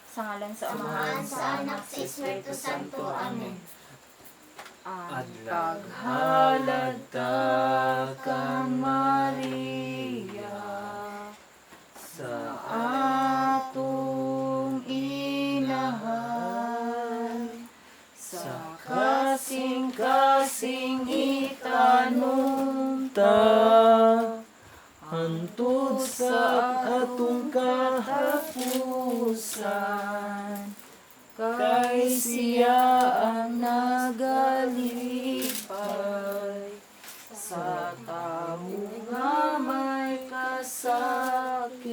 Sa ngalan sa Amahan, Amahan, sa Anak, sa Espiritu Santo. Amen. Ang Paghalad ta kang Maria sa atong inahan, sa kasing-kasing itanom ta hantod sa atong katapusan, kay siya ang nagalipay sa tao nga may kasakit,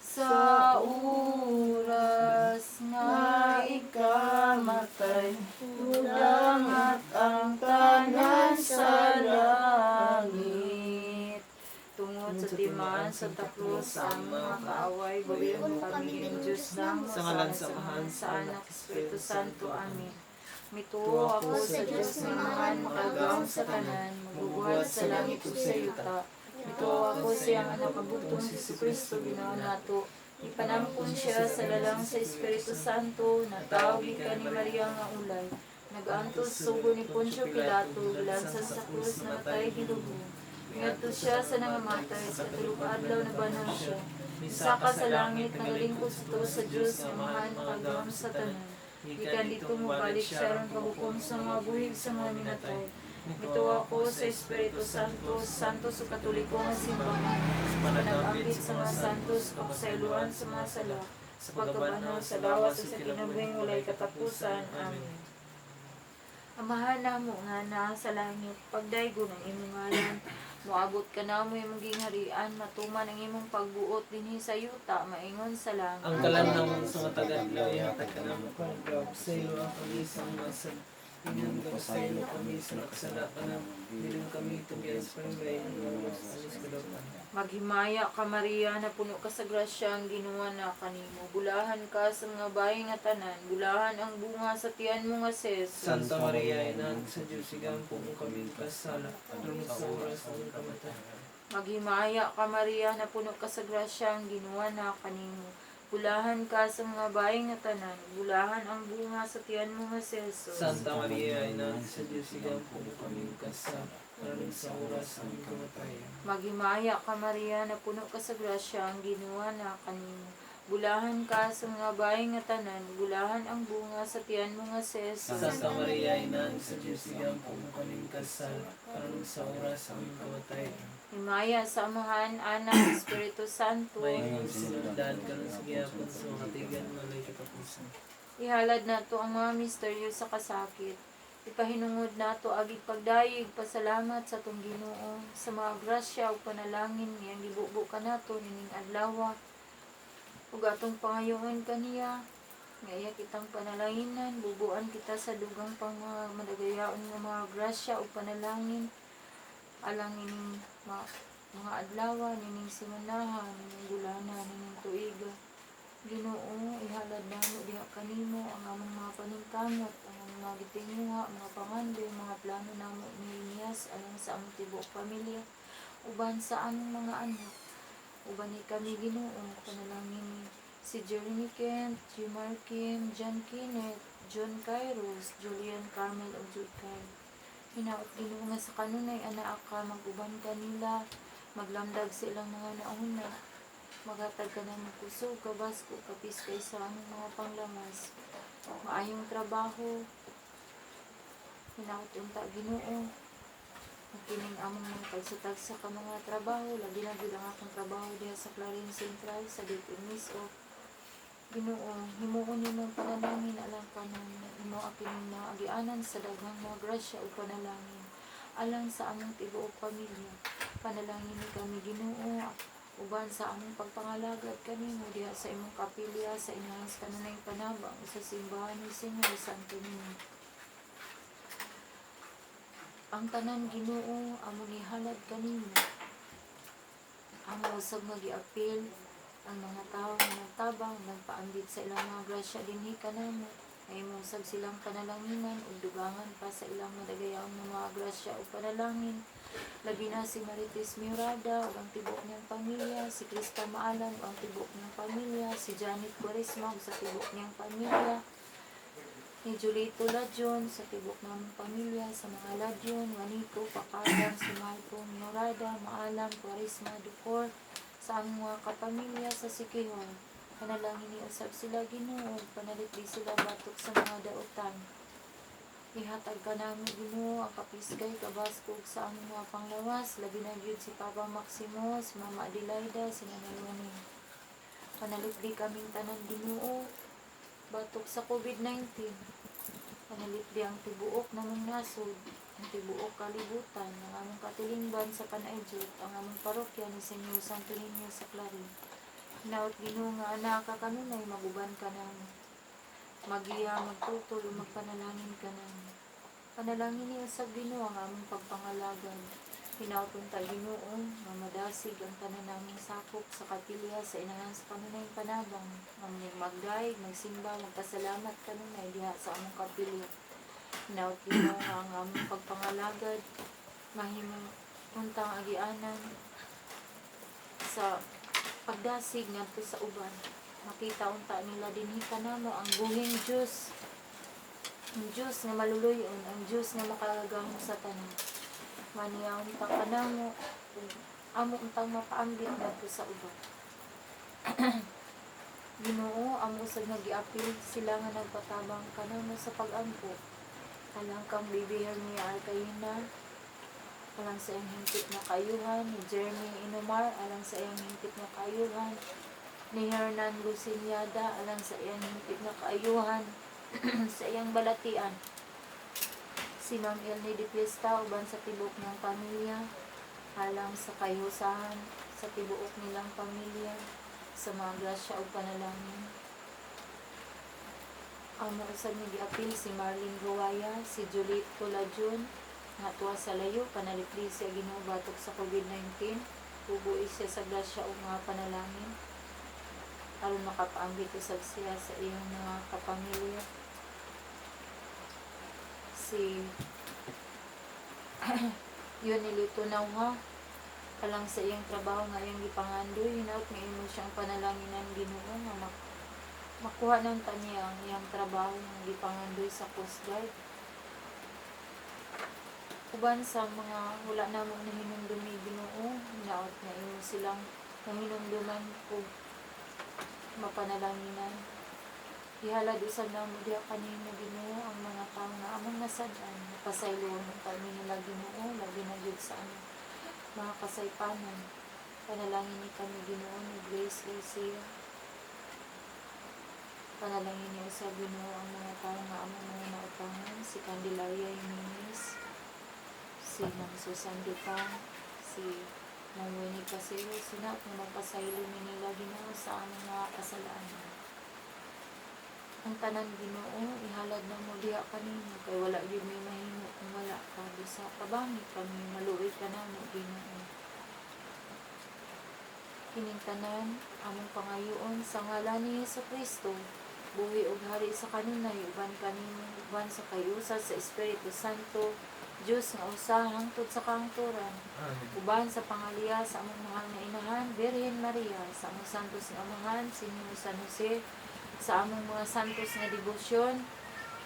sa oras nga ikamatay, mudangat ang tanan sa langit. Tungod sa timaan sa taklos sa among mga kaaway, bawion mo kami ng Diyos namo. Sa ngalan sa Amahan, sa Anak, Espiritu Santo. Amen. Mituo ako sa Diyos nga Amahan, makagagahom sa tanan, magbubuhat sa langit ug sa yuta. Mituo ako sa iyang Anak nga bugtong si Kristo, Ginoo nato. Ipanampon siya sa lalang sa Espiritu Santo, natawo gikan ni Maria nga ulay. Nag-antos sugo ni Poncio Pilato, gilansan sa krus, namatay, gilubong. Ngadto siya sa nangamatay, sa tulo ka adlaw nabanhaw siya. Misaka sa langit, nagalingkod sa tuo sa Dios nga Amahan, makagagahom sa tanan. Gikan didto mobalik siya aron paghukom sa mga buhi ug sa mga minatay. Mituo ako sa Espiritu Santo, Santo sa Katoliko nga simbahan, sa panag-ambit sa mga santos, pagkasayloan sa mga sala, sa pagkabanhaw sa lawas ug sa kinabuhing walay katapusan. Amen. Amahan namo nga naa sa langit, pagdaygon ang imong ngalan, moabot kanamo imong gingharian, matuman ang imong pagbuot dinhi sa yuta maingon sa langit. Ang kalan namon sa matag adlaw ihatag kanamo karong adlaw. Pasayloa kami sa among mga sala, ingon nga pasaylo kami sa nakasala kanamo. Dili mo kami tugyan sa panimbay, aron sa kadautan. Maghimaya ka, Maria, napuno ka sa grasya, ang Ginoo naa kanimo. Bulahan ka sa mga babaye nga tanan, bulahan ang bunga sa tiyan mo nga si Jesus. Santa Maria, Inahan sa Diyos, igampo mo kami kasala, karon sa oras sa among kamatayon. Maghimaya ka, Maria, napuno ka sa grasya, ang Ginoo naa kanimo. Bulahan ka sa mga babaye nga tanan, bulahan ang bunga sa tiyan mo nga si Jesus. Santa Maria, Inahan sa Diyos, igampo mo kami kasala, karon sa oras sa among kamatayon. Maghimaya ka, Maria, napuno ka sa grasya, ang Ginoo naa kanimo. Bulahan ka sa mga babaye nga tanan, bulahan ang bunga sa tiyan mo nga si Jesus. Santa Maria, Inahan sa Diyos, igampo mo kami kasala, karon sa oras sa among kamatayon. Himaya sa Amahan, Anak, Espiritu Santo. Maingon sinuldan karon sa gihapon sa mga katigan walay katapusan. Ihalad nato ang mga misteryo sa kasakit. Ipahinungod nato agig pagdayeg pasalamat sa atong Ginoo sa mga grasya ug panalangin nga iyang gibubo kanato nining adlaw. Ug atong pangayoon kaniya nga iya kitang panalanginan, bubuan kita sa dugang pang mga madagayaon nga mga grasya ug panalangin alang ining mga adlaw, nining simanaha, nining bulana, nining tuiga. Ginoo, ihalad namo diha kanimo ang among mga paningkamot, ang among mga gitinguha, mga pangandoy, mga plano namo ni Nias alang sa among tibuok pamilya, uban sa among mga anak. Uban ni kami, Ginoo, panalangin ni si Jeremy Kent, Jimar Kim, John Kenneth, John Kairos, Julian Carmel ug Jude Kyle. Hinaot, Ginoo, nga sa kanunay anaa ka mag-uban kanila, maglamdag sa ilang mga nauna, maghatag ka ng kusog, kabasko, kapiskay sa among mga panglawas, maayong trabaho. Hinaot unta, Ginoo, ang kining among mga tagsa-tagsa ka mga trabaho, labi na gyud ang akong trabaho diha sa Clarin Central sa DPMSO. Ginoo, himuon nimong panalangin alang kanamo. Himoa kining mga agianan sa daghang mga grasya ug panalangin alang sa among tibuok pamilya. Panalangin ni kami, Ginoo, uban sa among pagpangalagad kanimo diha sa imong kapilya sa inahan sa kanunayng panabang sa simbahan ni Señor Santo Niño. Ang tanan, Ginoo, among ihalad kanimo. Amo usab nga giapil ang mga tawo nga nagtabang, nagpaambit sa ilang mga grasya dinhi kanamo. Nahimo usab silang panalanginan ug dugangan pa sa ilang madagayaong mga grasya ug panalangin. Labi na si Marites Murada ug ang tibuok niyang pamilya, si Krista Maalam ug ang tibuok niyang pamilya, si Janet Quaresma ug sa tibuok niyang pamilya, ni Julito Ladyon sa tibuok namong pamilya, sa mga Ladyon, Juanito, Pakadan, Sumalpo, Murada, Maalam, Quaresma, Ducor, sa among mga kapamilya sa Sikihor. Panalangin ni usab sila, Ginoo, ug panalipdi sila batok sa mga dautan. Ihatag ka namo, Ginoo, ang kapiskay, kabaskog sa among mga panglawas, labi na gyud si Papa Maximo, si Mama Adelaida, si Nanay Wani. Panalipdi kaming tanan, Ginoo, batok sa COVID-19. Panalipdi ang tibuok namong nasod, ang tibuok kalibutan, ang among katilingban sa Panayjut, ang among parokya ni Senyor Santo Niño sa Clarin. Hinaot, Ginoo, nga anak ka kanunay maguban ka namo. Magiya, magtutol o magpanalangin ka namo. Panalangin ni usab, Ginoo, ang among pagpangalagad. Hinaot unta, Ginoo, nga madasig ang tanan naming sakop sa kapilya sa inahan sa kanunayng panabang, nga magdayeg, magsimba, magpasalamat kanunay diha sa among kapilya. Hinaot, Ginoo, nga ang among pagpangalagad mahimong untang agianan sa pagdasig ngadto sa uban. Makita unta nila dinhi kanamo ang buhing Dios. Ang Dios nga maluluyon, ang Dios nga makagagahom sa tanan. Maniya unta kanamo ug amo untang mapaambit ngadto sa uban. Ginoo, amo usab nga giapil sila nga nagpatabang kanamo sa pag-ampo. Alang kang Baby Hermia Arcaina, alang sa iyang hingpit na kaayuhan, ni Jeremy Inomar, alang sa iyang hingpit na kaayuhan, ni Hernan Luciniada, alang sa iyang hingpit na kaayuhan, sa iyang balatian. Si Ma'am Elnie de Fiesta, uban sa tibuok niyang pamilya, alang sa kayusahan sa tibuok nilang pamilya, sa mga grasya ug panalangin. Amo usab nga giapil si Marlene Ruaya, si Juliet Tolajun, nga tuwa sa layo, panalipdi siya, Ginoo, batok sa COVID-19. Bubuhi siya sa grasya ug mga panalangin aron makapaambit usab siya sa iyang mga kapamilya. Si Yunilito Nauha, alang sa iyang trabaho nga iyang gipangandoy, hinaot nga imo siyang panalanginan, Ginoo, nga makuha ng niya ang iyang trabaho nga gipangandoy sa Coast Guard. Uban sa mga wala namong nahinumdumi, Ginoo, hinaot nga imo silang nahinumduman ug mapanalanginan. Ihalad usab namo diha kanimo, Ginoo, ang mga tawo nga among nasad-an. Pasayloon kami nila, Ginoo, labi na gyud sa among mga kasaypanan. Panalangin ni kami, Ginoo, ni Grace Garcia. Panalangin ni usab, Ginoo, ang mga tawo nga among mga nautangan, si Candelaria Jimenez, si Ma'am Susan Dupang, si Ma'am Winnie Casero, sina nga mapasaylo mi nila, Ginoo, sa among mga kasalanan. Ang tanan, Ginoo, ihalad namo diha kanimo kay wala gyud may mahimo kung wala ka. Busa tabangi kami, maluoy ka namo, Ginoo. Kining tanan among pangayoon sa ngalan ni Hesus Kristo, buhi ug hari sa kanunay uban kanimo, uban sa kayusa sa Espiritu Santo, Dios nga usa hangtod sa kahangturan. Amen. Uban sa pangaliya sa among mahal nga inahan, Birhen Maria, sa among santos nga amahan, Senyor San Jose, sa among mga santos nga debosyon,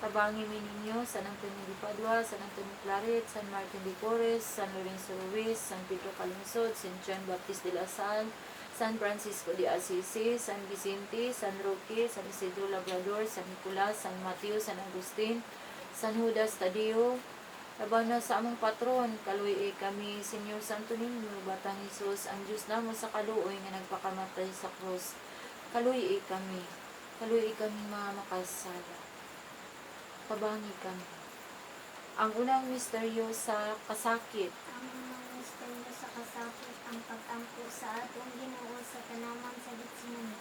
tabangi mi ninyo, San Antonio de Padua, San Antonio Claret, San Martin de Porres, San Lorenzo Ruiz, San Pedro Calungsod, San Juan Baptist de la Salle, San Francisco de Assisi, San Vicente, San Roque, San Isidro Labrador, San Nicolas, San Mateo, San Agustin, San Judas Tadeo, labaw na sa among patron, kaluoy kami, Senyor Santo Niño, Batang Hesus, ang Diyos namo sa kaluoy nga nagpakamatay sa krus. Kaluoy kami, kaluoy kami mga makasala. Tabangi kami. Ang unang misteryo sa kasakit. Ang unang misteryo sa kasakit, ang pag-ampo sa atong Ginoo sa tanaman sa Getsemani.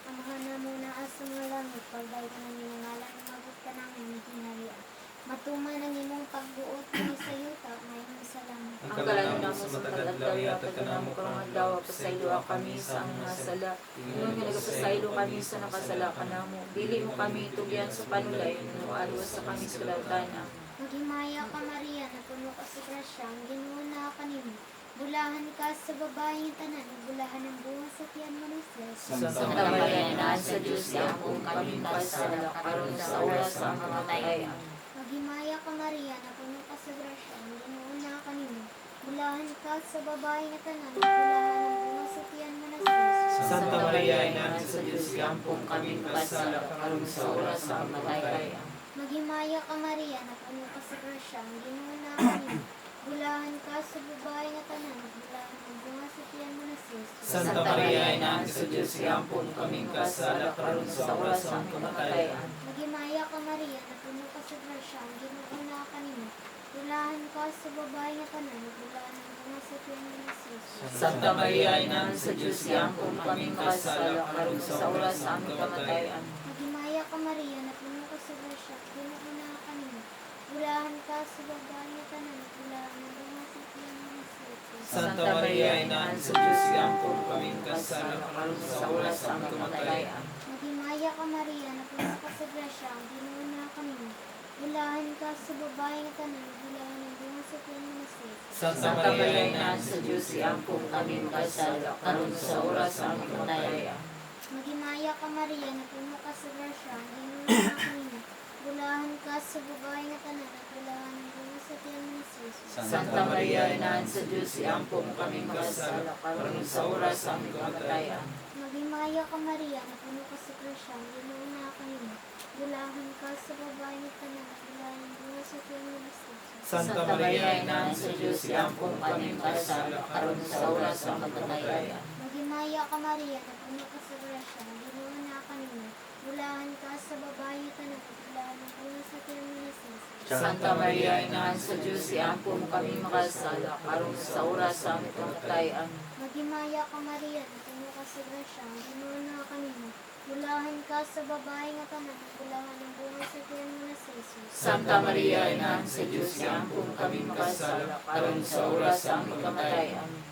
Amahan namo naa sa mga langit, pagdaygon ang imong ngalan, moabot kanamo imong gingharian. Matuman ang imong pagbuot dinhi sa yuta mahimo sa langit. Ang kalanon namo sa matag adlaw, ihatag kanamo karong adlaw, pasayloa kami sa among mga sala, ingon nga nagapasaylo kami sa nakasala kanamo. Dili mo kami tugyan sa panulay, alos sa kami sa kalautan. Amen. Maghimaya ka Maria, napuno ka sa grasya, ang Ginoo naa kanimo. Bulahan ka sa babae nga tanan, ug bulahan ang bunga sa tiyan mo ni Jesus. Santa Maria, Inahan sa Diyos, iampo kami makasala, karon sa oras sa among kamatayan. Amen. Maghimaya ka Maria, napuno ka sa grasya, ang Ginoo naa kanimo. Bulahan ka sa babae nga tanan, ug bulahan ang bunga sa tiyan mo ni Jesus. Santa Maria, Inahan sa Diyos, iampo kami makasala, karon sa oras sa among kamatayan. Amen. Maghimaya ka Maria, napuno ka sa grasya, ang Ginoo naa kanimo. Bulahan ka sa babae nga tanan, ug bulahan ang bunga sa tiyan mo ni Jesus. Santa Maria, Inahan sa Diyos, iampo kami makasala, karon sa oras sa among kamatayan. Amen. Maghimaya ka Maria, napuno ka sa grasya, ang Ginoo naa kanimo. Bulahan ka sa babae nga tanan, ug bulahan ang bunga sa tiyan mo ni Jesus. Santa Maria, Inahan sa Diyos, iampo kami makasala, karon sa oras sa among kamatayan. Amen. Maghimaya ka Maria, napuno ka sa grasya, ang Ginoo naa kanimo. Bulahan ka sa babae nga tanan, ug bulahan ang bunga sa tiyan mo ni Jesus. Santa Maria, Inahan sa Diyos, iampo kami makasala, karon sa oras sa among kamatayan. Amen. Maghimaya ka Maria, napuno ka sa grasya, ang Ginoo naa kanimo. Bulahan ka sa babae nga tanan, ug bulahan ang bunga sa tiyan mo ni Jesus. Santa Santa Maria, Maria, Inahan sa Diyos, iampo kami makasala, karon sa oras sa among kamatayan. Amen. Maghimaya ka Maria, napuno ka sa grasya, ang Ginoo naa kanimo. Bulahan ka sa babae nga tanan, ug bulahan ang bunga sa tiyan mo ni Jesus. Santa Maria, Inahan sa Diyos, iampo kami makasala, karon sa oras sa among kamatayan. Amen. Maghimaya ka Maria, napuno ka sa grasya, ang Ginoo naa kanimo. Bulahan ka sa babae nga tanan, ug bulahan ang bunga sa tiyan mo ni Jesus. Santa Maria, Inahan sa Diyos, iampo kami makasala, karon sa oras sa among kamatayan. Amen. Maghimaya ka Maria, napuno ka sa grasya, ang Ginoo naa kanimo. Bulahan ka sa babae nga tanan, ug bulahan ang bunga sa tiyan mo ni Jesus. Santa Maria, Inahan sa Diyos, iampo kami makasala, karon sa oras sa among kamatayan. Amen. Maghimaya ka Maria, napuno ka sa grasya, ang Ginoo naa kanimo. Bulahan ka sa babae nga tanan, ug bulahan ang bunga sa tiyan mo ni Jesus. Santa Maria, Inahan sa Diyos, iampo kami makasala, karon sa oras sa among kamatayan. Amen.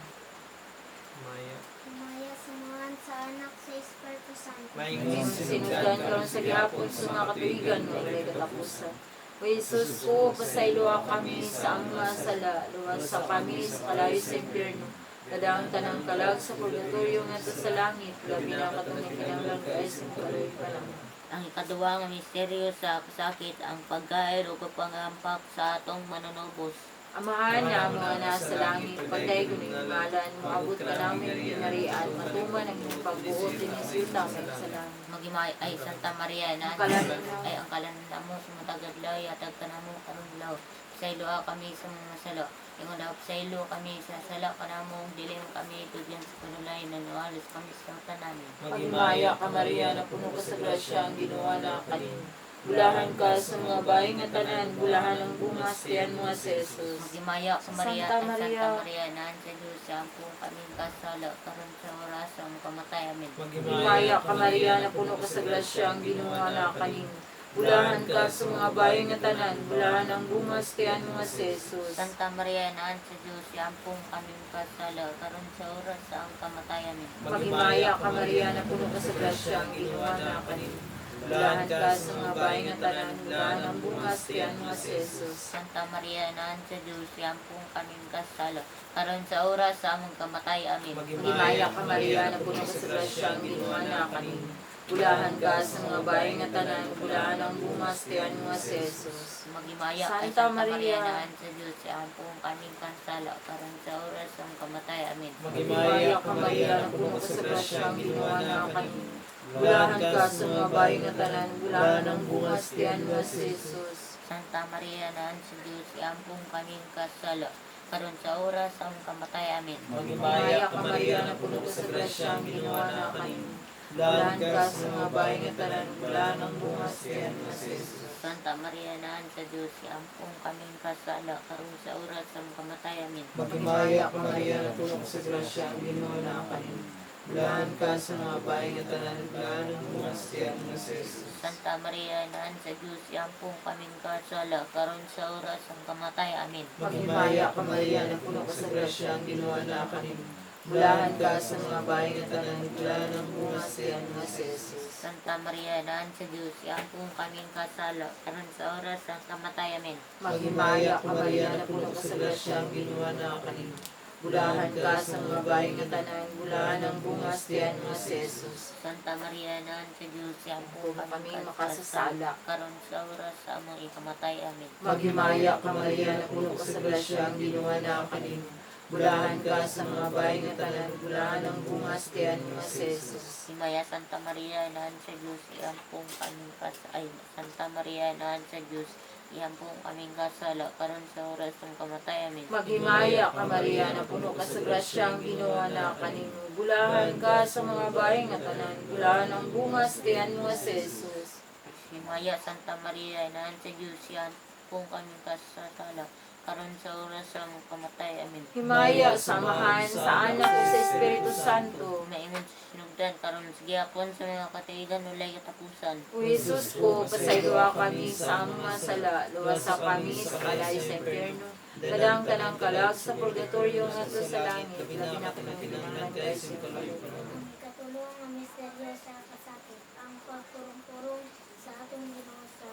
Maya. Himaya sa mga sa Anak, sa Espiritu Santo. Maingon Sinugdan karon sa gihapon sa mga katuigan, walay katapusan. O Jesus ko, pasayloa kami sa among mga sala, luwasa kami sa kalayo sa impyerno. Kadang tanang kalag sa purgatorio ngadto sa langit, labi na katong nagkinahanglan kaayo sa imong kaluoy panamo. Ang ikaduha nga misteryo sa kasakit ang paggair ug pagpangampak sa atong manunubos. Amahan na mga nasa langit, pagdaygon ning ngalan, moabot ka namin ginarian, matuman ang imong pagbuot dinhi sa yuta mayon sa langit. Magimay ay Santa Maria na Ang kalanan na- ay ang kalanan namo sa matag adlaw yatag kanamo karong adlaw. Pasayloa kami sa mga sala. Ingon daw pasaylo kami sa sala kanamo ug dili mo kami tugyan sa panulay nanualos kami sa tanan. Maghimaya ka Maria, napuno ka sa grasya, ang Ginoo na kanimo. Bulahan ka sa mga bahay nga tanan, bulahan ang bunga sa tiyan mo nga si Jesus. Maghimaya ka Maria Santa ay Santa Maria. Maria naan sa Diyos ampong kaming kasala karon sa oras sa among kamatay. Amen. Maghimaya ka Maria, napuno ka sa grasya, ang Ginoo na kanimo. Bulahan ka sa mga bahay nga tanan, bulahan ang bunga sa tiyan mo nga si Jesus. Santa Maria naan sa Diyos ampong kaming kasala karon sa oras sa among kamatay. Amen. Maghimaya ka Maria, napuno ka sa grasya, ang Ginoo na kanimo. Bulahan ka sa mga bahay nga tanan, bulahan ang bunga sa tiyan mo nga si Jesus. Santa Maria naan sa Diyos ampong kaming kasala karon sa oras sa among kamatay. Amen. Maghimaya ka Maria, napuno ka sa grasya, ang Ginoo na kanimo. Bulahan ka sa mga bahay nga tanan, bulahan ang bunga sa tiyan mo nga si Jesus. Maghimaya kay Santa Santa Maria Maria. naan sa Diyos ampong kaming kasala karon sa oras sa among kamatay. Amen. Maghimaya ka Maria, napuno ka sa grasya, ang Ginoo na kanimo. Bulahan ka sa mga bahay nga tanan, bulahan ang bunga sa tiyan mo nga si Jesus. Santa Maria naan sa Diyos ampong kaming kasala karon sa oras sa among kamatay. Amen. Maghimaya ka Maria, napuno ka sa grasya, ang Ginoo na kanimo. Bulahan ka sa mga bahay nga tanan, bulahan ang bunga sa tiyan mo nga si Jesus. Santa Maria naan sa Diyos ampong kaming kasala karon sa oras sa among kamatay. Amen. Maghimaya ka Maria, napuno ka sa grasya, ang Ginoo na kanimo. Bulahan ka sa mga bahay nga tanan, bulahan ang bunga bunga sa tiyan nga si Jesus. Santa Maria, Inahan sa Diyos, iampong kaming kasala, karon sa oras ang kamatay. Amen. Maghimaya ka, Maria, napuno ka sa grasya, ang Ginoo naa kanimo. Bulahan ka sa mga bahay nga tanan, bulahan ang bunga sa tiyan nga si Jesus. Santa Maria, Inahan sa Diyos, iampong kaming kasala, karon sa oras ang kamatay. Amen. Maghimaya ka, Maria, napuno ka sa grasya, ang Ginoo naa kanimo. Bulahan ka sa mga bahay nga tanan, bulahan ang bunga sa tiyan nga si Jesus. Santa Maria, Inahan sa Diyos, iampong Kung kaming kami makasasala. karon sa oras sa among ikamatay. Amen. Maghimaya ka, Maria, napuno ka sa grasya, ang Ginoo naa kanimo. Bulahan ka sa mga bahay nga tanan, bulahan ang bunga sa tiyan nga si Jesus. Himaya Santa Maria, Inahan sa Diyos, iampong kaming kas ay Santa Maria, Inahan sa Diyos, iampong kaming kasala, karon sa oras ng kamatay. Amen. Maghimaya ka, Maria, napuno ka sa grasya, ang Ginoo naa kanimo. Bulahan ka sa mga bahay nga tanan, bulahan ang bunga sa tiyan mo si Jesus. Himaya Santa Maria, Inahan sa Diyos, iampong kaming kasala, karon sa oras ng kamatay. Amen. Himaya sa Amahan, sa Anak ug sa Espiritu Santo. Maingon sa sinugdan, karon sa gihapon sa mga katuigan, walay katapusan. O Jesus ko, pasayloa kami sa among mga sala, luwasa kami sa kalayo sa impyerno, dalang tanang kalag sa purgatorio ngadto sa langit, labi na kung kinahanglan kay sa imong kaluoy. Ang ikatulo nga misteryo sa kasakit, ang pagpurong-purong sa atong Ginoo sa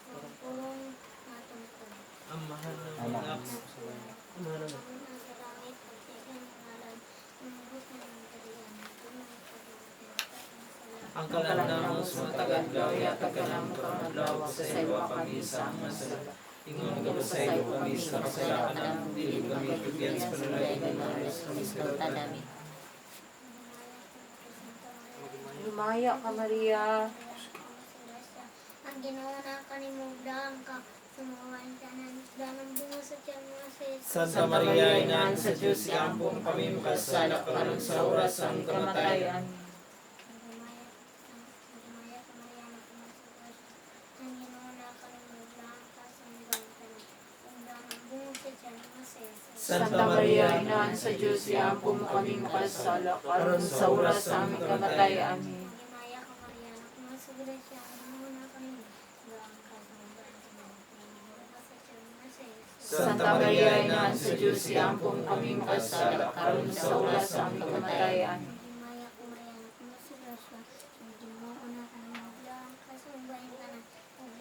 purong-purong nga tungtong. Amahan ng anak, Amahan ng Aming nasa langit, pagtigan ang ngalan, umabot na ng kariyan, tulong pagmamahal Ang kalan namo sa mga tagadlaw, yatag ka namo karong adlaw, pasayloa kami sa among sala. Ingon nga pasaylo kami sa kasala kanamo, dili kami tugyan sa panulay, ayon kami sa kalautan. Amen. Himaya ka, Maria. Ang Ginoo na kanimo daan ka sa mga tanan, daan ang bunga sa tiyan mo sa Jesus. Santa Maria, Inahan sa Diyos, iampong kami makasala karon sa oras sa among kamatayan. Amen. Maghimaya ka, Maria, na puno sa grasya. Ang Ginoo na kanimo daan ka sa mga tanan, daan ang bunga sa tiyan mo sa Jesus. Santa Maria, Inahan sa Diyos, iampo mo kami makasala, karon sa oras sa aming kamatayan. Amen. Maghimaya ka, Maria, na puno sa grasya. Ang Ginoo na kanimo daan ka sa mga tanan, daan ang bunga sa tiyan mo sa Jesus. Santa Maria, Inahan sa Diyos, iampo mo kami makasala, karon sa oras sa aming kamatayan. Amen. Maghimaya ka, Maria, na puno sa grasya. Ang Ginoo na kanimo daan ka sa mga tanan,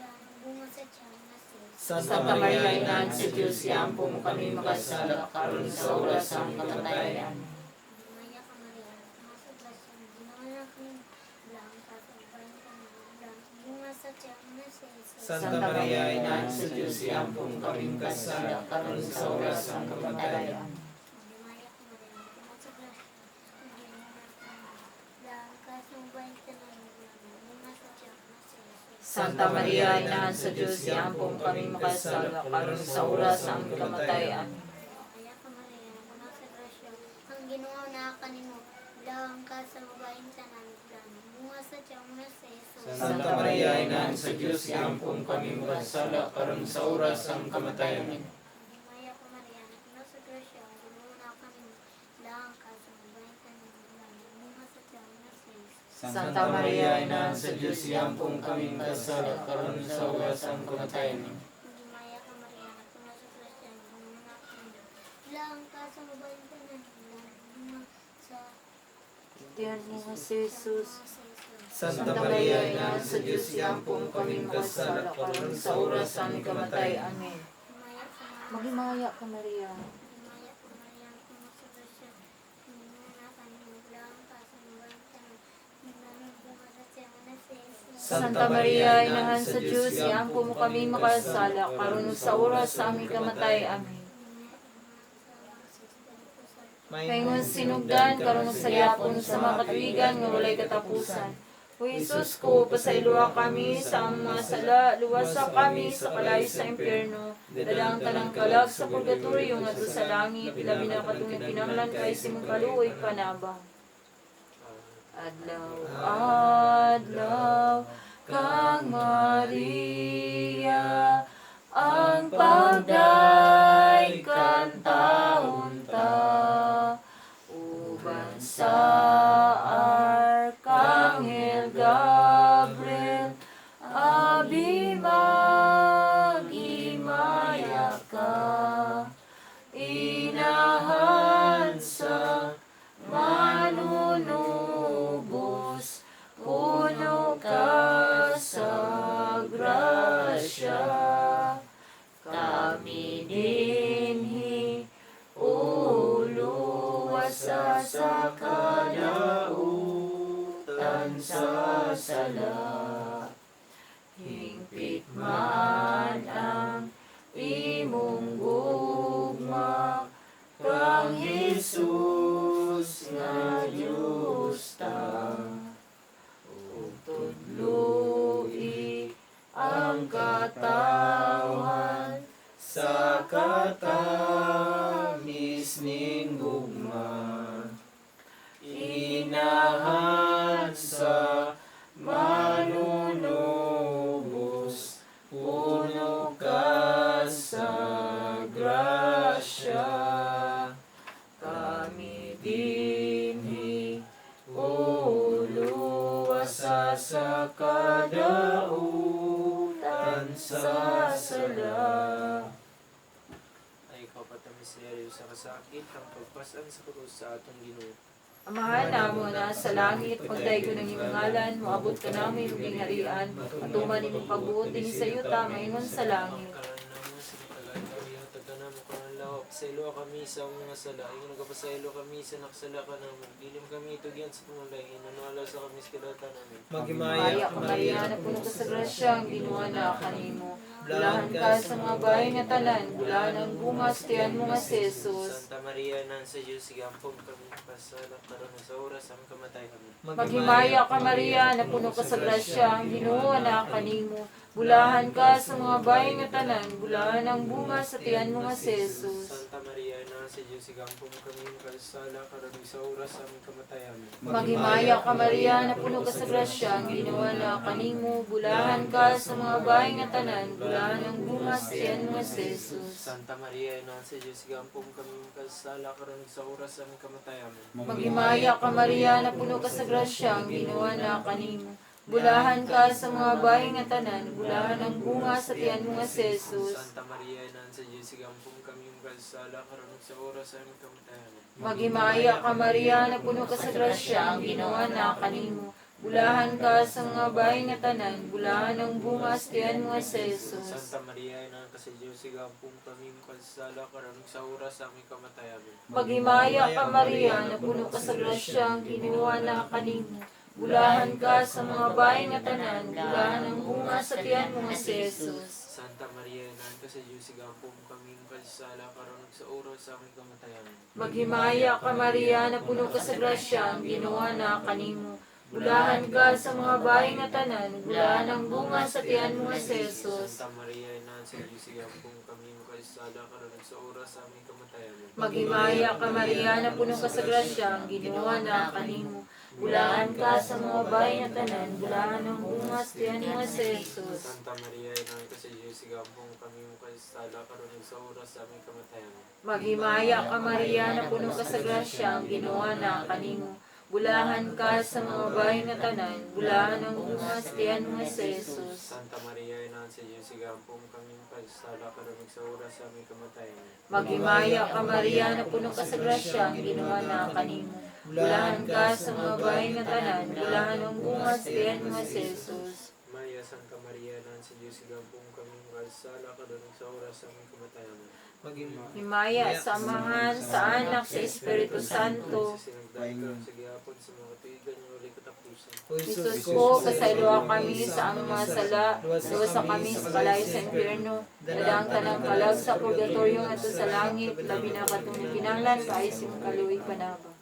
daan ang bunga sa tiyan mo sa Jesus. Santa Maria, Inahan sa Diyos, iampo mo kami makasala, karon sa oras sa aming kamatayan. Amen. Maghimaya ka, Maria, na puno sa grasya. Ang Ginoo na kanimo daan ka sa mga tanan, daan ang bunga sa tiyan mo sa Jesus. Santa Maria, Inahan sa Diyos, iampong kami makasala karon sa oras sa among kamatayan. Maghimaya ka, Maria, na puno sa grasya. Ang Ginoo na kanimo daan ka sa mga tanan, daan ang bunga sa tiyan mo sa Jesus. Santa Maria, Inahan sa Diyos, iampo mo kami makasala, karon sa oras sa aming kamatayan. Amen. Kaya ka, Maria, na puno sa grasya. Ang Ginoo na kanimo daan ka sa babaeng tanan, daan ang bunga sa tiyan mo sa Jesus. Santa Maria, Inahan sa Diyos, iampong kami makasala karon sa oras sa among kamatayan. Maghimaya ka, Maria, na puno sa grasya. Ang Ginoo na kanimo daan ka sa babaeng tanan, daan ang bunga sa tiyan mo sa Jesus. Santa Maria, Inahan sa Diyos, iampong kami makasala karon sa oras sa among kamatayan. Maghimaya ka, Maria, na puno sa grasya. Ang Ginoo na kanimo daan ka sa babaeng tanan, daan ang bunga sa Tiyan mo nga si Jesus. sa Jesus. Santa Maria, Inahan sa Diyos, iampong kami makasala karon sa oras sa aming kamatayan. Amen. Maghimaya ka, Maria. Maghimaya ka, Maria. Maghimaya ka, Maria, na puno sa grasya. Ang Ginoo na kanimo daan ka sa babaeng tanan, daan ang bunga sa tiyan mo sa Jesus. Santa Maria, Inahan sa Diyos, iampo mo kami makasala, karon sa oras sa aming kamatayan. Amen. Paingon sinugdan, karon sa yapon sa mga katuigan nga walay katapusan. O Jesus ko, pasayloa kami sa among mga sala, luwasa kami sa kalayo sa impyerno, dala ang tanang kalag sa purgatorio ngadto sa langit, labi na katong nagkinahanglan kay sa imong kaluoy panabang. Adlaw, adlaw, kang Maria, ang pagday kantaon ta, uban sa Arkanghel. Anghel Gabriel, abi maghimaya ka. Inahan sa manunubos, puno ka sa grasya. Kami dinhi uluwasa sa kadautan sa sala. Hingpit man ang imong gugma kang Jesus nga Diyos ta. Ug tudloi ang katawhan Sa katamis ning gugma, inahan sa manunubos, puno ka sa grasya. Kami dinhi uluwasa sa kadautan sa sala. Ay ikaw misteryo sa kasakit ang pagpasan sa krus sa atong Ginoo. Amahan namo na sa langit, pagdaygo ng imong ngalan, moabot ka namo imong gingharian, matuman imong pagbuot dinhi sa yuta maingon sa langit. Karon namo sa matag adlaw, ihatag kanamo karong adlaw, pasayloa kami sa among mga sala, ingon nagapasaylo kami sa nakasala kanamo. Dili mo kami itugyan sa panulay, inanwala sa kami sa kadautan amen. Maya Maghimaya ka Maria, napuno ka sa grasya, ang Ginoo na kanimo. Bulahan ka sa mga bahay nga tanan, bulahan ang bunga sa tiyan mo nga si Jesus. Santa Maria, nan sa Diyos, igampong kami pasala karon sa oras ang kamatay kami. Maghimaya ka Maria, napuno ka sa grasya, ang Ginoo na kanimo. Bulahan ka sa mga bahay nga tanan, bulahan ang bunga sa tiyan mo nga si Jesus. Santa Maria, nan sa Diyos, igampong kami makasala karon sa oras ang kamatay amen. Maghimaya ka Maria, napuno ka sa grasya, ang Ginoo na kanimo. Bulahan ka sa mga bahay nga tanan, bulahan ang bunga sa tiyan mo nga si Jesus. Santa Maria, nan sa Diyos, igampong kami makasala karon sa oras ang kamatay amen. Maghimaya ka Maria, napuno ka sa grasya, ang Ginoo na kanimo. Bulahan ka sa mga bahay nga tanan, bulahan ang bunga sa tiyan mo nga si Jesus. Santa Maria, nan sa Diyos, igampong kami makasala karon sa oras ang kamatay amen. Maghimaya ka Maria, napuno ka sa grasya, ang Ginoo na kanimo. Bulahan ka sa mga bahay nga tanan, bulahan ang bunga sa tiyan mo nga si Jesus. Santa Maria, ina ka sa Diyos, igampong kami makasala karon sa oras sa aming kamatay amen. Maghimaya ka Maria, napuno ka sa grasya, ang Ginoo na kanimo. Bulahan ka sa mga bahay nga tanan, bulahan ang bunga sa tiyan mo nga si Jesus. Santa Maria, ina ka sa Diyos, igampong kami makasala karon sa oras sa aming kamatay amen. Maghimaya ka Maria, napuno ka sa grasya, ang Ginoo na kanimo. Bulahan ka sa mga bahay nga tanan, bulahan ang bunga sa tiyan mo nga si Jesus. Santa Maria, ina sa Diyos, igampong kami makasala karon sa oras sa aming kamatay amen. Maghimaya ka Maria, napuno ka sa grasya, ang Ginoo na kanimo. Bulahan ka sa mga bahay nga tanan, bulahan ang bunga sa tiyan mo nga si Jesus. Santa Maria, ina ka sa Diyos, igampong kami makasala karon sa oras sa aming kamatay amen. Maghimaya ka Maria, napuno ka sa grasya, ang Ginoo na kanimo. Bulahan ka sa mga bahay nga tanan, bulahan ang bunga sa tiyan mo nga si Jesus. Santa Maria, ina sa Diyos, igampong kami makasala karon sa oras sa aming kamatay amen. Maghimaya ka Maria, napuno ka sa grasya, ang Ginoo na kanimo. Bulahan ka sa mga bahay nga tanan, bulahan ang bunga sa tiyan mo nga si Jesus. Maria, Santa Maria, ina sa Diyos, igampong kami makasala karon sa oras sa aming kamatay amen. Maghimaya Himaya sa Amahan, sa Anak, sa Espiritu Santo. Sa sinagdagan sa gihapon sa mga tuigan nga walay katapusan. Jesus ko, pasayloa kami sa among mga sala, luwasa kami sa kalayo sa impyerno, dala ang tanang kalag sa purgatorio ngadto sa langit, labi na katong kinahanglan kaayo sa imong kaluwig panabang.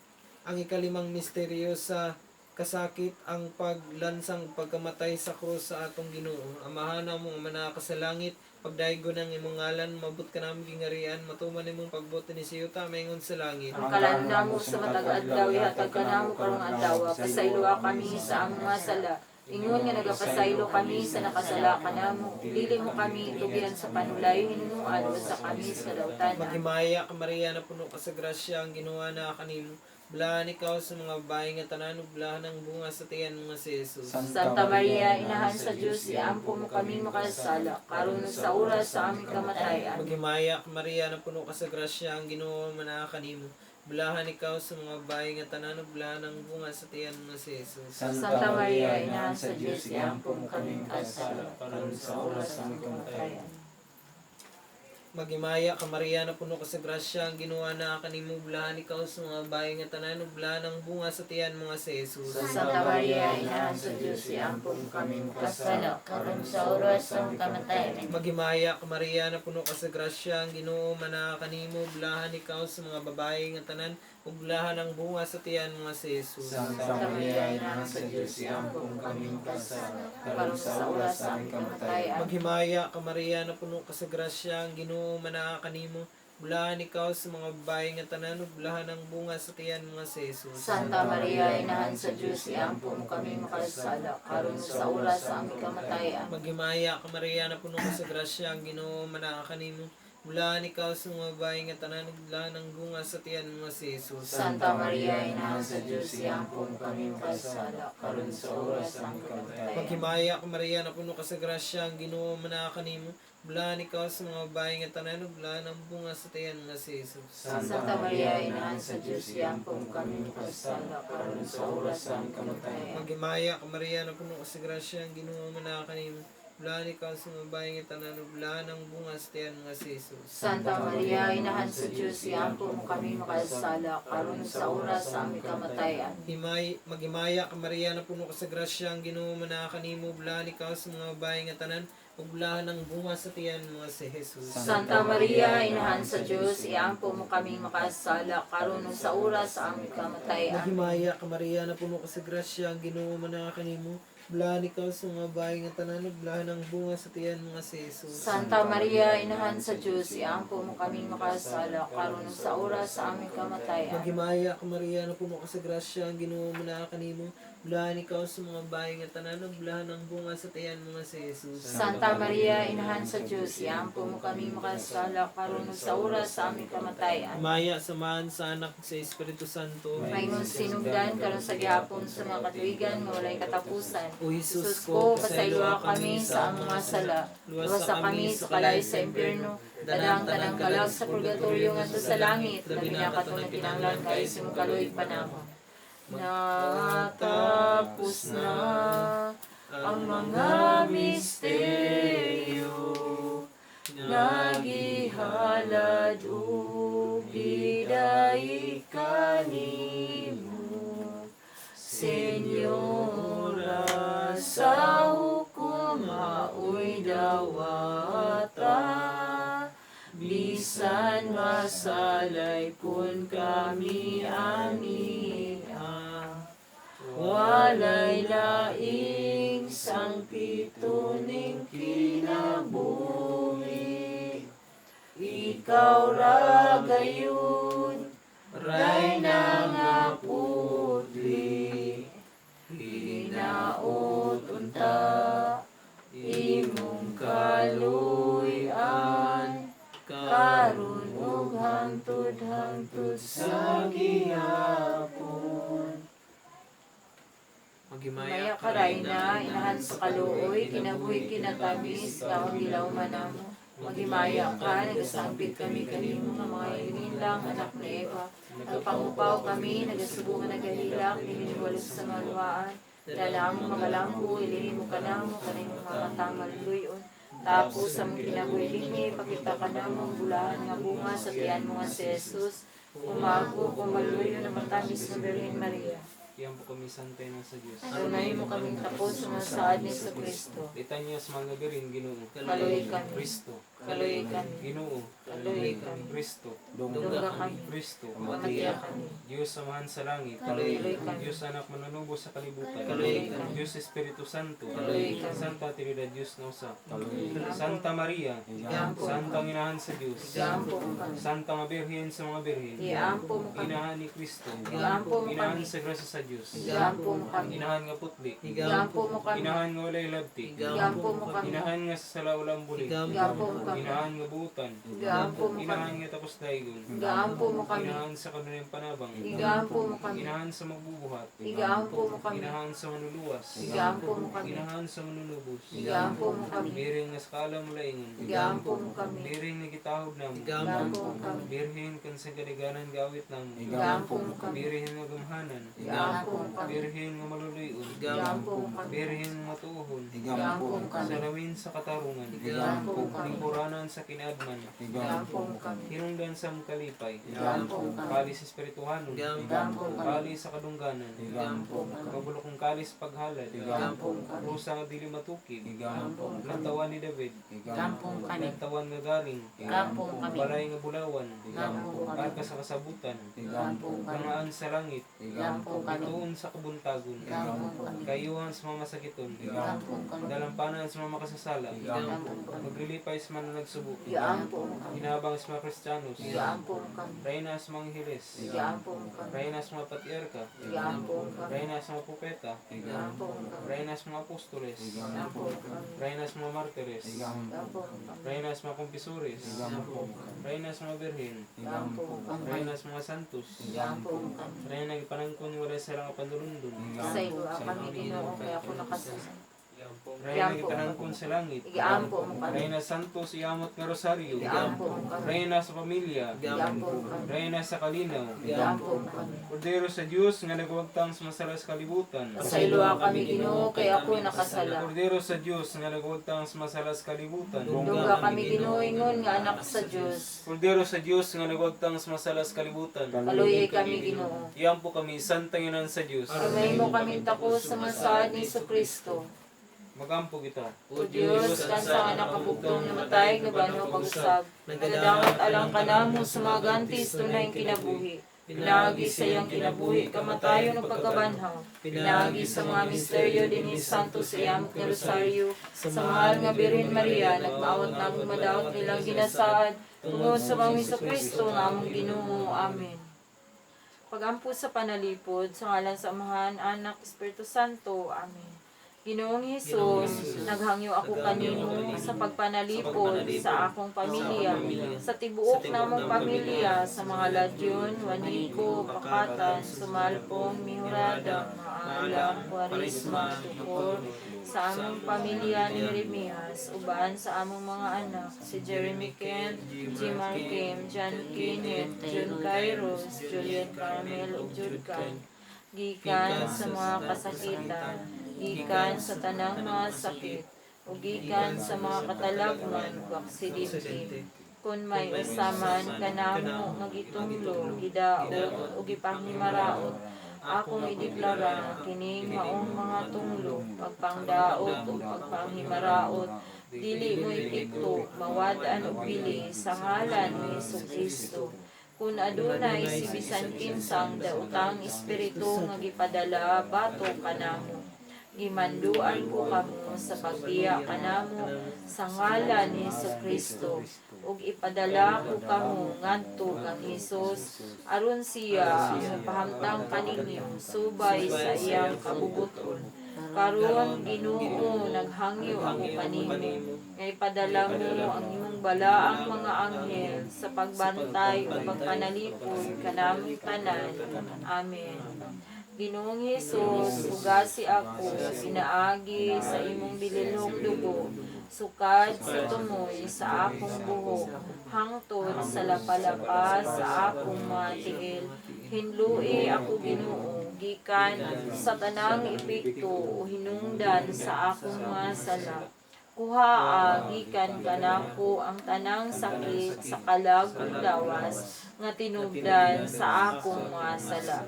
Ang ikalimang misteryo sa kasakit, ang paglansang pagkamatay sa krus sa atong Ginoo. Amahan namo nga manaka sa langit, pagdaygo ng imong ngalan, mabot ka namo gingarian, matuman imong pagbuot ni sa yuta maingon sa langit. Ang kalan namo sa matag adlaw, ihatag kanamo karong adlaw, pasayloa kami sa among mga sala. Ingon nga nagapasaylo kami sa nakasala kanamo, dili mo kami tugyan sa panulay, hinunuan sa kami sa kadautan. Maghimaya ka Maria, na puno ka sa grasya, ang Ginoo na kanimo. Bulahan ikaw sa mga babae nga tanan ug bulahan ang bunga sa tiyan mo nga si Jesus. Santa Maria, Inahan sa Dios, iampo mo kami makasala, karon ug sa oras sa aming kamatayan. Maghimaya ka Maria, napuno ka sa grasya, ang Ginoo manaa kanimo. Bulahan ikaw sa mga babae nga tanan ug bulahan ang bunga sa tiyan mo nga si Jesus. Santa Maria, Inahan sa Dios, iampo mo kami makasala, karon sa oras sa aming kamatayan. Maghimaya ka Maria, napuno ka sa grasya, ang Ginoo naa kanimo. Bulahan ikaw sa mga babae nga tanan ug bulahan ang bunga sa tiyan mo nga si Jesus. Santa Maria, Inahan sa Dios, iampo mo kami makasala, Karon sa oras sa aming kamatayan. Maghimaya ka Maria, napuno ka sa grasya, ang Ginoo manaa kanimo. Bulahan ikaw sa mga babae nga tanan ug bulahan ang bunga sa tiyan mo nga si Jesus. Santa Maria, Inahan sa Dios, iampo mo kami makasala, karon sa oras sa aming kamatayan. Maghimaya ka Maria, napuno ka sa grasya, ang Ginoo manaa kanimo. Bulahan ikaw sa mga babae nga tanan ug bulahan ang bunga sa tiyan mo nga si Jesus. Santa Maria, Inahan sa Dios, iampo mo kami makasala, karon ug sa oras sa aming kamatayan. Maghimaya ka Maria, napuno ka sa grasya, ang Ginoo manaa kanimo. Bulahan ikaw sa mga babae nga tanan ug bulahan ang bunga sa tiyan mo nga si Jesus. Santa Maria, Inahan sa Dios, iampo mo kami makasala, karon sa oras sa aming kamatayan. Maghimaya ka Maria, napuno ka sa grasya, ang Ginoo manaa kanimo. Bulahan ikaw sa mga babae nga tanan ug bulahan ang bunga sa tiyan mo nga si Jesus. Santa Maria, Inahan sa Dios, iampo mo kami makasala, karon sa oras sa aming kamatayan. Maghimaya ka Maria, napuno ka sa grasya, ang Ginoo manaa kanimo. Bulahan ikaw sa mga babae nga tanan ug bulahan ang bunga sa tiyan mo nga si Jesus. Santa Maria, Inahan sa Dios, iampo mo kami makasala, karon sa oras sa aming kamatayan. Maghimaya ka Maria, napuno ka sa grasya, ang Ginoo manaa kanimo. Bulahan ikaw sa mga babae nga tanan ug bulahan ang bunga sa tiyan mo nga si Jesus. Santa Maria, Inahan sa Dios, iampo mo kami makasala, karon sa oras sa aming kamatayan. Maghimaya ka Maria, napuno ka sa grasya, ang Ginoo manaa kanimo. Bulahan ikaw sa mga babae nga tanan ug bulahan ang bunga sa tiyan mo nga si Jesus. Santa Maria, Inahan sa Dios, iampo mo kami makasala, karon sa oras sa aming kamatayan. Maghimaya ka Maria, napuno ka sa grasya, ang Ginoo manaa kanimo. Bulahan ikaw sa mga babae nga tanan ug bulahan ang bunga sa tiyan mo nga si Jesus. Santa Maria, Inahan sa Dios, iampo mo kami makasala, karon sa oras sa aming kamatayan. Himaya samahan sa Anak sa Espiritu Santo. Maingon sinugdan karon sa gihapon sa mga katuigan nga walay katapusan. O Jesus Jesus ko, ko, pasayloa kami sa among mga sala. Luwasa kami sa kalay sa impyerno. Dadang tanang kalag sa purgatorio ngadto sa langit. Labi na katong nagkinahanglan kay sa imong kaluoy panamo. Natapos na ang mga misteryo, nagihalad ug gidaig kanimo, Senyora, sa hukom maoy dawata, bisan masalay kun kami ania, walay laing sangpito ning kinabuhi. Ikaw ra gayud, Rayna nga putli, hinaot unta imong kaluy-an, karon ug hangtod-hangtod sa gihapon. Maghimaya Maya ka, Rayna, inahan sa kaluoy, kinabuhi kinatamis, kaong gilawman namo. Maghimaya ka, nagasangpit kami kanimo nga mga ilinlang anak ni Eva. Nagpangupaw kami, nagasubo nga nagahilak, niliniwalos sa mga luwaan. Dala mo magalambo, ilinin mo kanamo, kanang mga matamal luyon. Tapos sa mong kinabuhi dinhi, pakita ka namo ang bulahan nga bunga sa tiyan mo nga si Jesus. Umago, kumaluyo na matamis ng Birhen Maria. Iyan po kami santay na sa Diyos. Adunay mo kaming takos sa mga saad ni Kristo. Litanya sa mga gabirin, Ginoo. Kaluoy kami. Kristo. Kaluoy kami. Ginoo. Kaluoy kami. Kristo. Dungga kami. Kristo. Pamatiya kami. Diyos samahan sa langit. Kaluoy kami. Diyos anak manunubos sa kalibutan. Kaluoy kami. Diyos Espiritu Santo. Kaluoy kami. Santa Trinidad Diyos na usa. Santa Maria. Iampo. Santa Inahan sa Diyos. Iampo mo kami. Santa nga Birhen sa mga birhen. Iampo mo kami. Inahan ni Kristo. Iampo mo Inahan kami. sa grasya sa Diyos. Iampo mo kami. Inahan nga putli. Iampo mo kami. Inahan nga walay labti. Iampo mo kami. Inahan nga sa salaulang buli. Iampo mo kami. kami. Inahan nga buutan. Igaampo mo Inahan kami. nga tapos daigon. Igaampo mo kami. Inahan sa kanunayang panabang. Igaampo mo kami. Inahan sa magbubuhat. Igaampo mo kami. Inahan sa manuluwas. Igaampo mo kami. Inahan sa manunubos. Igaampo mo kami. Biring nga sa kaalam laingon. Igaampo mo kami. Biring nga gitahod namo. Igaampo mo kami. Birhen kan sa kaliganan gawit namo. Igaampo mo kami. Birhen nga gamhanan. Igaampo mo kami. Birhen nga maluluyon. Igaampo mo kami. Birhen nga matuohon. Igaampo mo kami. Salamin sa katarungan. Igaampo mo kami. Lingkuranan sa kinaadman. Igaampo mo kami. Hinungdan sa kalipay. Igaampo mo kami. Kali sa espirituhanon. Igaampo mo kami. Kali sa kadungganan. Igaampo mo kami. Mabulokong kali sa paghalad. Igaampo mo kami. Rusa nga dili matukib. Igaampo mo kami. Lantawan ni David. Igaampo mo kami. Lantawan nga garing. Igaampo mo kami. Balay nga bulawan. Igaampo mo kami. Arka sa kasabutan. Igaampo mo kami. Bangaan sa langit. Igaampo mo kami. Ituon sa kabuntagon. Igaampo mo kami. Kayuhan sa mga masakiton. Igaampo mo kami. Dalampanan sa mga makasasala. Igaampo mo kami. Maglilipay sa mga nagsubo. Igaampo mo kami. Hinabang sa mga Kristiyanos. Igaampo mo kami. Reyna sa mga Angeles. Igaampo mo kami. Reyna sa mga Patriarka. Igaampo mo kami. Reyna sa mga Propeta. Igaampo mo kami. Reyna sa mga Apostoles. Igaampo mo kami. Reyna sa mga Martires. Igaampo mo kami. Reyna sa mga Kumpisores. Reyna sa mga Birhen. Igaampo mo kami. Reyna sa mga Santos. Igaampo mo kami. Reyna gipanangkon wala sa ilang panulundon. Sa iyo kami Ginoo kay ako nakasala. Reyna gipanangkon sa langit. Igaampo mo kami. Reyna Santos iamot nga rosaryo. Igaampo mo kami. Reyna sa pamilya. Igaampo mo kami. Reyna sa kalinaw. Igaampo mo kami. Kordero sa Dios nga nagwagtang sa masala sa kalibutan. Pasayloa kami Ginoo kay ako nakasala. Kordero sa Dios nga nagwagtang sa masala sa kalibutan. Dungga kami Ginoo ingon nga anak sa Dios. Kordero sa Dios nga nagwagtang sa masala sa kalibutan. Kaluyay kami Ginoo. Iyan po kami santang inan sa Dios. Kamay mo kaming takos sa masaad ni Kristo. Magampo kita. O Diyos, kansa nga nakabugtong namatay, nabano pag-usab. Nagadaot alang kanamo sa mga gantis tunay kinabuhi. Pinaagi sa iyang kinabuhi, kamatayon o pagkabanhaw. Pinaagi sa mga misteryo dinhi Santo sa iyang nga Rosario. Sa mahal nga Birhen Maria, nagmaawat namong madaot nilang ginasaad. Tungod sa mga Hesus Kristo nga among Ginoo. Amen. Pagampo sa panalipod, sa ngalan sa Amahan, Anak, Espiritu Santo. Amen. Ginoong Hesus, naghangyo ako kanimo sa pagpanalipod sa akong pamilya, sa tibuok namong pamilya, sa mga Ladyon, Juanico, Pakatan, Sumalpong, Mihurada, Maalam, Quaresma, Tukor, sa among pamilya ni Jeremias, uban sa among mga anak, si Jeremy Kent, Jimar Kim, John Kenneth, John Kairos, Julian Carmel, ug Jude Can, gikan sa mga kasakitan, gikan sa tanang mga sakit, ug gikan sa mga katalagman ug aksidente. Kun may usaman kanamo nga gitunglo, gidaot ug gipahimaraot, akong ideklara nga kining maong mga tunglo, pagpangdaot ug pagpanghimaraot, dili mo epekto, mawad-an og bili sa ngalan ni Kristo. Kun adunay si bisan kinsang daotang espiritu nga gipadala bato kanamo, gimanduan ko kamo sa pagbiya kanamo sa ngalan ni Kristo, ug ipadala ko kamo ngadto kang Hesus aron siya ang mopahamtang kaninyo subay sa iyang kabubuton. Karon Ginoo, naghangyo ako kanimo nga ipadala mo ang imong balaang mga anghel sa pagbantay ug pagpanalipod kanamong tanan. Amen. Ginoong Hesus, hugasi ako pinaagi sa imong bililhong dugo, sukad sa tumoy sa akong buhok, hangtod sa lapalapa sa akong mga tiil. Hinlui ako Ginoo, gikan sa tanang epekto o hinungdan sa akong mga sala. Kuhaa gikan kanako ang tanang sakit sa kalag ug lawas nga tinubdan sa akong mga sala.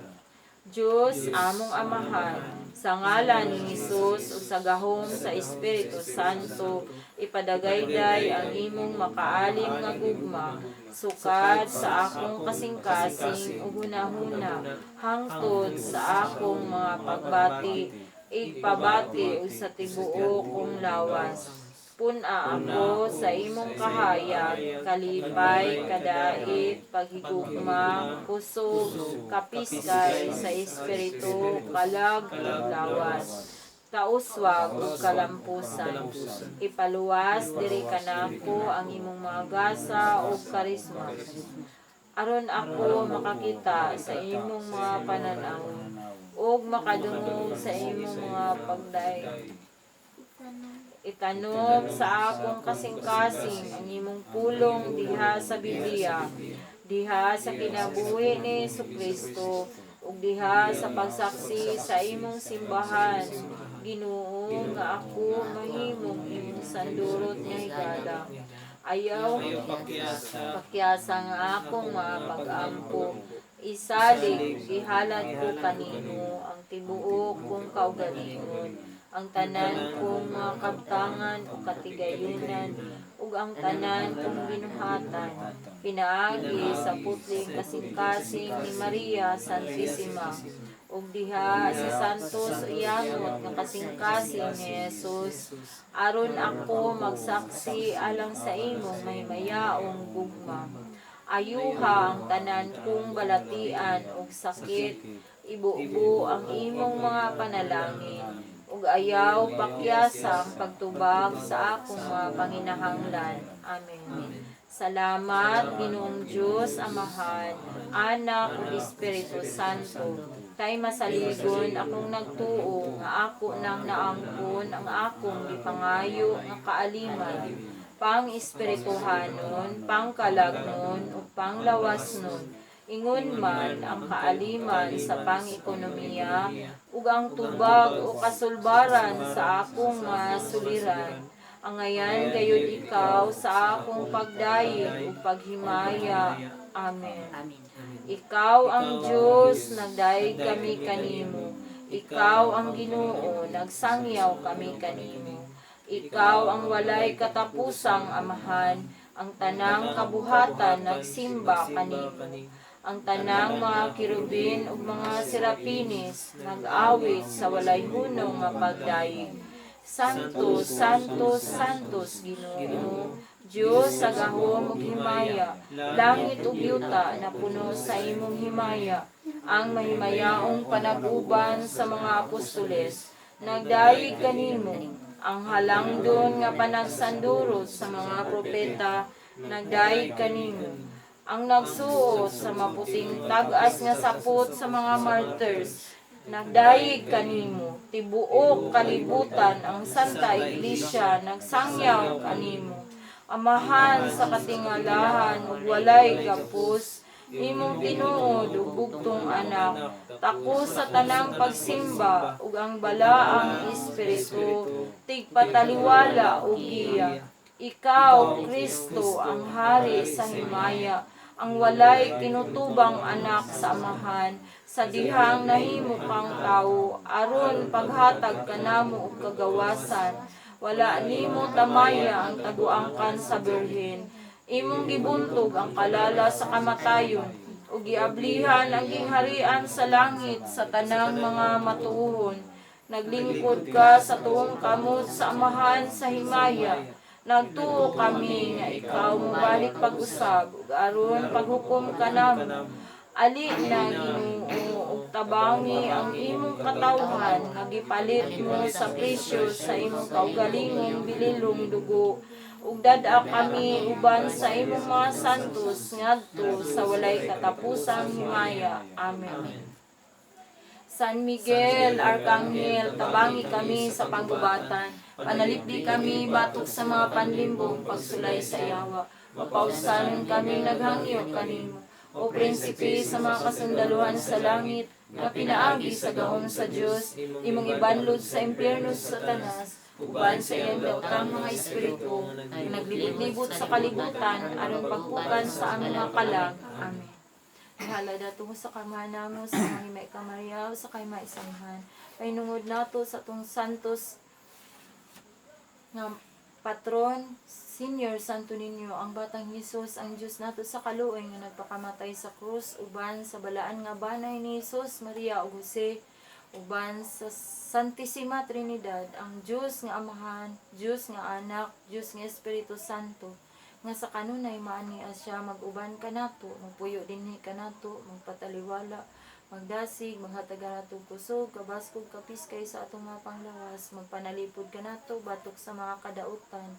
Diyos among Amahan, sa ngalan ni Hesus ug sa gahom sa Espiritu Santo, ipadagayday ang imong makaalim nga gugma, sukad sa akong kasing-kasing ug hunahuna, hangtod sa akong mga pagbati, igpabati ug sa tibuok kong lawas. Pun-a ako sa imong kahayag, kalipay, kadait, paghigugma, kusog, kapiskay sa espiritu, kalag ug lawas. Kauswag ug kalampusan. Kalampusan. Ipaluwas diri kanako ang imong mga gasa ug karisma. Aron ako makakita sa imong mga pananaw ug makadungog sa imong mga pagdayeg. Itanom Itanom sa akong kasing-kasing ang imong pulong diha sa Biblia, diha sa kinabuhi ni Kristo, ug diha sa pagsaksi sa imong simbahan. Ginoo, nga ako mahimong imong sandurot nga higala. Ayaw Ayaw pakyasa pakyasa nga akong mga pag-ampo. Isalig, gihalad ko kanimo ang tibuok kong kaugalingon, ang tanan kong mga kabtangan o katigayunan, ug ang tanan kong binuhatan, pinaagi sa putling kasing-kasing ni Maria Santissima, ug diha sa Santos Iyangot nga kasing-kasing ni Jesus, aron ako magsaksi alang sa imong mahimayaong gugma. Ayuha ang tanan kong balatian ug sakit, ibubo ang imong mga panalangin, ug ayaw pakyasa ang pagtubag sa akong mga panginahanglan. Amen. Salamat, Ginoong Diyos, Amahan, Anak, ug Espiritu Santo. Kay masaligon akong nagtuo nga ako nang naangkon ang akong gipangayo nga kaaliman, pang espirituhanon, pang kalagnon, ug panglawasnon. Ingon man ang kaaliman sa pang-ekonomiya ug ang tubag o kasulbaran sa akong mga suliran. Angayan gayud ikaw sa akong pagdayeg ug paghimaya. Amen. Amen. Ikaw ang Diyos, nagdayeg kami kanimo. Ikaw ang Ginoo, nagsangyaw kami kanimo. Ikaw ang walay katapusang Amahan, ang tanang kabuhatan nagsimba kanimo. Ang tanang mga kerubin ug mga serapinis nag-awit sa walay hunong nga pagdayeg. Santo, Santo, Santos Ginoo, Dios sa gahom ug himaya, langit ug yuta napuno sa imong himaya, ang mahimayaong panag-uban sa mga apostoles, nagdayeg kanimo, ang halangdon nga panagsandurot sa mga propeta, nagdayeg kanimo, ang nagsuot sa maputing tag-as nga sapot sa mga martyrs, nagdayeg kanimo, tibuok kalibutan ang Santa Iglesia nagsangyaw kanimo. Amahan sa katingalahan ug walay gapos, imong tinuod ug bugtong anak, takos sa tanang pagsimba ug ang balaang espiritu, tigpataliwala ug giya. Ikaw, Kristo, ang hari sa himaya, ang walay kinutubang anak sa Amahan, sa dihang nahimo kang tawo, aron paghatag kanamo og kagawasan. Wala nimo tamaya ang taguangkan sa birhen. Imong gibuntog ang kalala sa kamatayon, ug giablihan ang gingharian sa langit sa tanang mga matuohon. Naglingkod ka sa tuong kamot sa Amahan sa himaya. Nagtuo kami nga ikaw mobalik pag-usab ug aron paghukom kanamo. Ali na, Ginoo, ug tabangi ang imong katawhan nga gipalit mo sa presyo sa imong kaugalingong bililong dugo, ug dad-a kami uban sa imong mga santos ngadto sa walay katapusang himaya. Amen. San Miguel Arcangel, tabangi kami sa panggubatan. Panalipdi kami batok sa mga panlimbong pagsulay sa yawa. Mapausanon kami naghangyo kanimo. O prinsipe sa mga kasundaluhan sa langit, nga pinaagi sa gahom sa Dios, imong ibanlod sa impyerno sa Satanas, uban sa iyang daotang mga espiritu, nga naglibot-libot sa kalibutan aron pagpukan sa among mga kalag. Amen. Ihala dato sa kamana mo sa mga himay kamaryaw sa kay maisanghan. Pahinungod nato sa atong santos nga patron, Senior Santo Niño, ang Batang Hesus, ang Diyos nato sa kaluoy nga nagpakamatay sa krus uban sa balaan nga banay ni Hesus, Maria ug Jose, uban sa Santissima Trinidad, ang Diyos nga Amahan, Diyos nga Anak, Diyos nga Espiritu Santo, nga sa kanunay maani siya mag-uban kanato, magpuyo dinhi kanato, magpataliwala, Magdasig, maghatag nato og kusog, kabaskog, kapiskay sa atong mga panglawas, magpanalipod kanato batok sa mga kadautan,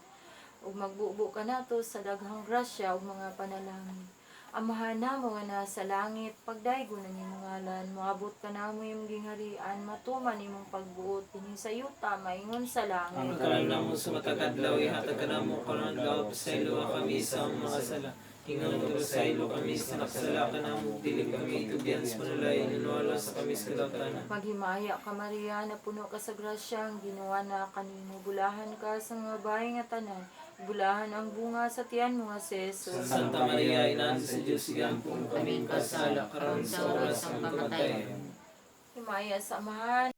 ug magbubo kanato sa daghang grasya ug mga panalangin. Amahan namo nga naa sa langit, pagdaygo na nimong ngalan, moabot kanamo imong gingharian, matuman imong pagbuot dinhi sa yuta maingon sa langit. Ang kalan namo sa matag adlaw, ihatag kanamo karon adlaw, pasayloa kami sa among mga sala. Ingon nga pasaylo kami sa nakasala kanamo, dili kami itugyan sa panulay, inuwala sa kami sa kadawatan. Maghimaya ka Maria, napuno ka sa grasya, ang Ginoo na kanimo, bulahan ka sa mga bahay nga tanan, bulahan ang bunga sa tiyan mo nga si Jesus. Santa Maria, Inahan sa Diyos, igampo mo kaming kasala, karon sa oras ng kamatayan. Himaya sa Amahan,